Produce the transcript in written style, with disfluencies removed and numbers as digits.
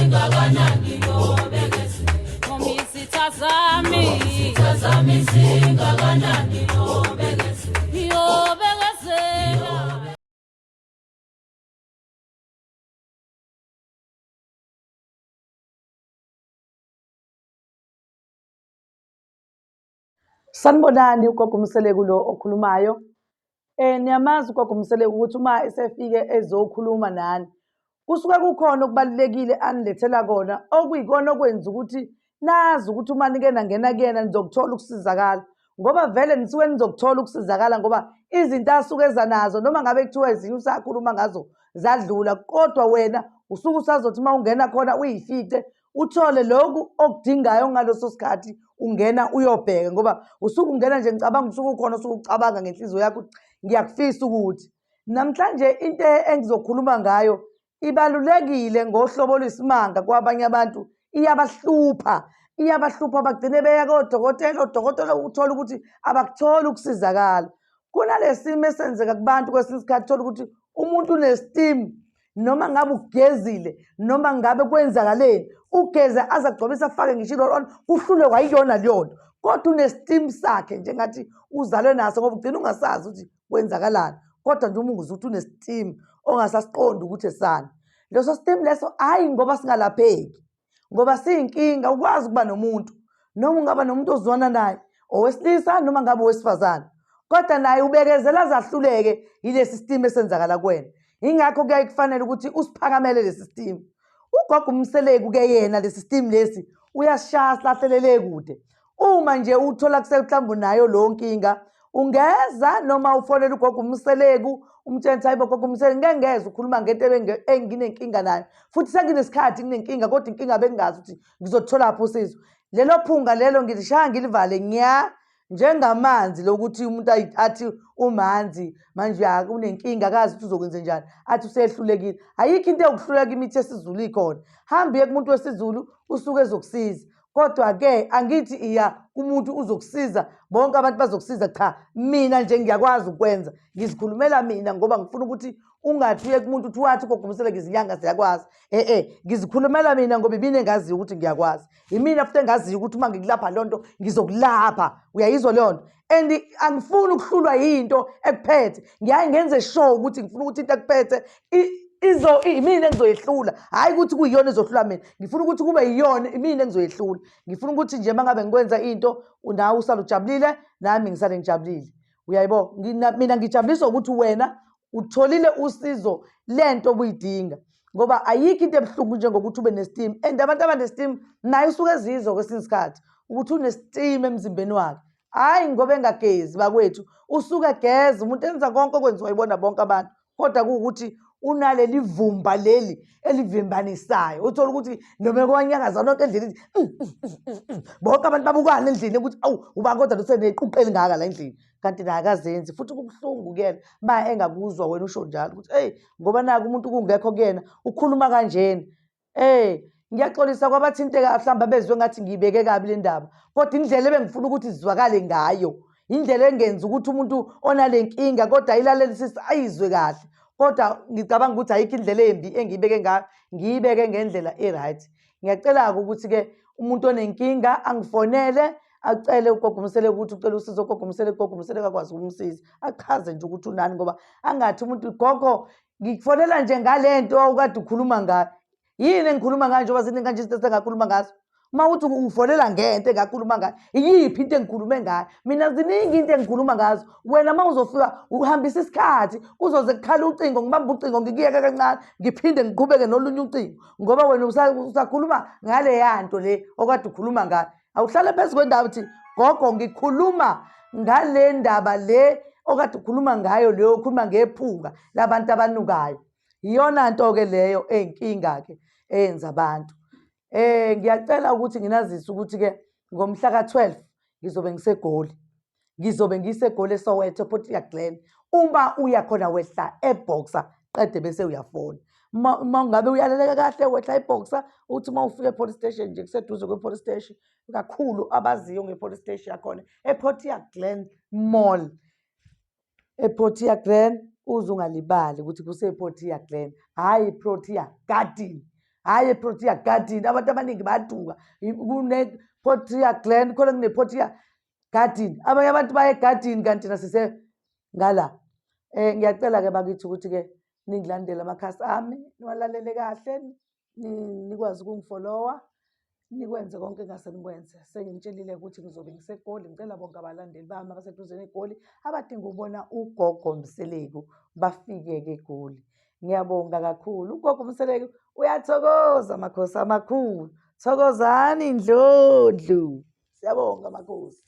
Singakanani nobekezela. Noma izitha zami. Izitha zami singakanani nobekezela. Ngiyobekezela. Sanibonani, uGogo Mseleku lo okhulumayo. Niyamazi uGogo Mseleku ukuthi uma esefike ezokhuluma nani, kusuke kukhona okubalulekile anilethela kona, okuyikona okwenza ukuthi nazi ukuthi uma nike nangena kuyena nizokuthola ukusizakala. Ngoba vele nisuke nizokuthola ukusizakala ngoba izinto asuke eza nazo noma ngabe kuthiwa ezinye usakhuluma ngazo zadlula, kodwa wena usuke usazothi uma ungena khona uyifice uthole lokhu okudingayo ngaleso sikhathi ungena uyobheka ngoba usuke ungena nje ngicabanga usuke ukhona usuke ucabanga ngenhliziyo yakho ukuthi ngiyakufisa ukuthi namhlanje into engizokhuluma ngayo ibalulekile ngohlobo oluyisimanga kwabanye abantu iyabahlupha iyabahlupha bagcine beya kodokotela odokotela uthola ukuthi abakutholi ukusizakala kunalesimo esenzeka kubantu kwesinye isikhathi thola ukuthi umuntu unesteam noma ngabe ugezile noma ngabe kwenzakaleni ugeze aze agcobise afake ngisho i-roll-on kuhlulwe kwayiyona leyo nto kodwa unesteam sakhe njengathi uzalwe naso ngoba ugcina ungasazi ukuthi kwenzakalani kodwa nje uma unguze ukuthi unesteam ongasasiqondi ukuthi esani leso steam leso hhayi ngoba singalapheki ngoba siyinkinga ukwazi ukuba nomuntu noma ungaba nomuntu ozwana naye owesilisa noma ngabe owesifazane kodwa naye ubekezela azahluleke yilesi steam esenzakala kuwena ingakho kuyaye kufanele ukuthi usiphakamele lesi steam ugogo umseleku ke yena lesi steam lesi uyasishaya silahlelele kude uma nje uthola kusemhlawumbe unayo leyo nkinga ungeza noma ufonele ugogo umseleku umtshela ukuthi hayibo gogo umseleku ngeke ngeze ukhuluma ngento enginenkinga nayo futhi senginesikhathi nginenkinga kodwa inkinga bengingazi ukuthi ngizotholaphi usizo lelo phunga lelo ngilishaya ngilivale nya njengamanzi lokuthi umuntu athi umanzi manje unenkinga akazi ukuthi uzokwenze njani athi usehlulekile ayikho into ewukuhluleka imithi yesizulu ikhona hamba uye kumuntu wesizulu usuke ezokusiza kodwa-ke angithi iya kumuntu uzokusiza bonke abantu bazokusiza cha mina nje ngiyakwazi ukwenza ngizikhulumela mina ngoba ngifuna ukuthi ungathi uye kumuntu uthi wathi ugogo izinyanga ziyakwazi e-e ngizikhulumela mina ngoba imina engaziyo ukuthi ngiyakwazi imina futhi engaziyo ukuthi uma ngikulapha loo nto ngizokulapha uyayizwa leyo nto and angifuni ukuhlulwa yinto ekuphethe ngiyaye ngenze sure ukuthi ngifuna ukuthi into ekuphethe izo imina engizoyehlula hhayi ukuthi kuyiyona ezohlula mina ngifuna ukuthi kube yiyona imina engizoyehlula ngifuna ukuthi nje uma ngabe ngikwenza into nawe usale ujabulile nami ngisale ngijabulile uyayibo mina ngijabuliswa ukuthi wena utholile usizo lento obuyidinga ngoba ayikho into ebuhlungu njengokuthi ube nesteam and abantu abanesteam naye usuke ezizwa kwesinye isikhathi ukuthi unesteam emzimbeni wakhe hhayi ngoba engagezi bakwethu usuke egeza umuntu enza konke okwenziwa yibona bonke abantu kodwa kuwukuthi unaleli vumba leli elivimbanisayo uthole ukuthi noma kwanyakaza lonke endlini bonke abantu babukane endlini ukuthi awu uba kodwa luseneququ elingaka la endlini kanti naye akazenzi futhi kubuhlungu kuyena ma engakuzwa wena usho njalo ukuthi eyi ngoba naku umuntu kungekho kuyena ukhuluma kanjena Eh, ngiyaxolisa kwabathinteka mhlawumbe abezwe ngathi ngiyibeke kabi le ndaba kodwa indlela ebengifuna ukuthi zizwakale ngayo indlela engenza ukuthi umuntu onale nkinga kodwa ayilalelisise ayizwe kahle kodwa ngicabanga ukuthi ayikho indlela embi engiyibeke ngayo ngiyibeke ngendlela e-right ngiyacela-ke ukuthi-ke umuntu onenkinga angifonele acele ugogo umsele ukuthi ucela usizo ugogo umsele ugogo umsele akakwazi ukumsiza achaze nje ukuthi unani ngoba angathi umuntu gogo ngikufonela nje ngale nto owawukade ukhuluma ngayo yini engikhuluma ngayo njengoba ziningi kanje izinto esengakhuluma ngazo uma uthi ungifonela ngento engakhuluma ngayo iyiphi into engikhulume ngayo mina ziningi into engikhuluma ngazo wena uma uzofika uhambisa isikhathi kuzoze kukhala ucingo ngibambe ucingo ngikuyeke kancane ngiphinde ngiqhubeke nolunye ucingo ngoba wena usakhuluma ngaleya nto le okade ukhuluma ngayo awuhlale phezu kwendawo uthi gogo ngikhuluma ngale ndaba le okade ukhuluma ngayo leyo ukhuluma ngephunga labantu abanukayo iyona nto-ke leyo eyinkinga-ke eyenza abantu ngiyacela ukuthi nginazise ukuthi-ke ngomhla ka-12 ngizobe ngisegoli ngizobe ngisegoli eSoweto ePortia Glen uma uya khona wehla eBoxer qede bese uyafona uma ngabe uyaleleka kahle wehla eBoxer uthi uma ufika epolice station nje kuseduze kwe-police station kakhulu abaziyo nge-police station yakhona ePortia Glen Mall ePortia Glen uze ungalibali ukuthi kusePortia Glen hhayi Protea Garden. Hhayi eProtea Garden, abantu abaningi bayaduka. Kune-Protea Glen, khona kune-Protea Garden. Abanye abantu baye egadini kanti thina sise ngala. Ngiyacela-ke bakithi ukuthi-ke ningilandele amakhasi ami, niwalalele kahle, nikwazi ukungifolowa, nikwenze konke engase nikwenze. Senginitshelile ukuthi ngizobe ngiseGoli, ngicela bonke abalandeli bami abaseduze neGoli abadinga ukubona uGogo Mseleku bafike-ke eGoli. Ngiyabonga kakhulu. UGogo Mseleku uyathokoza makhosi amakhulu. Thokozani Ndlondlo. Siyabonga makhosi.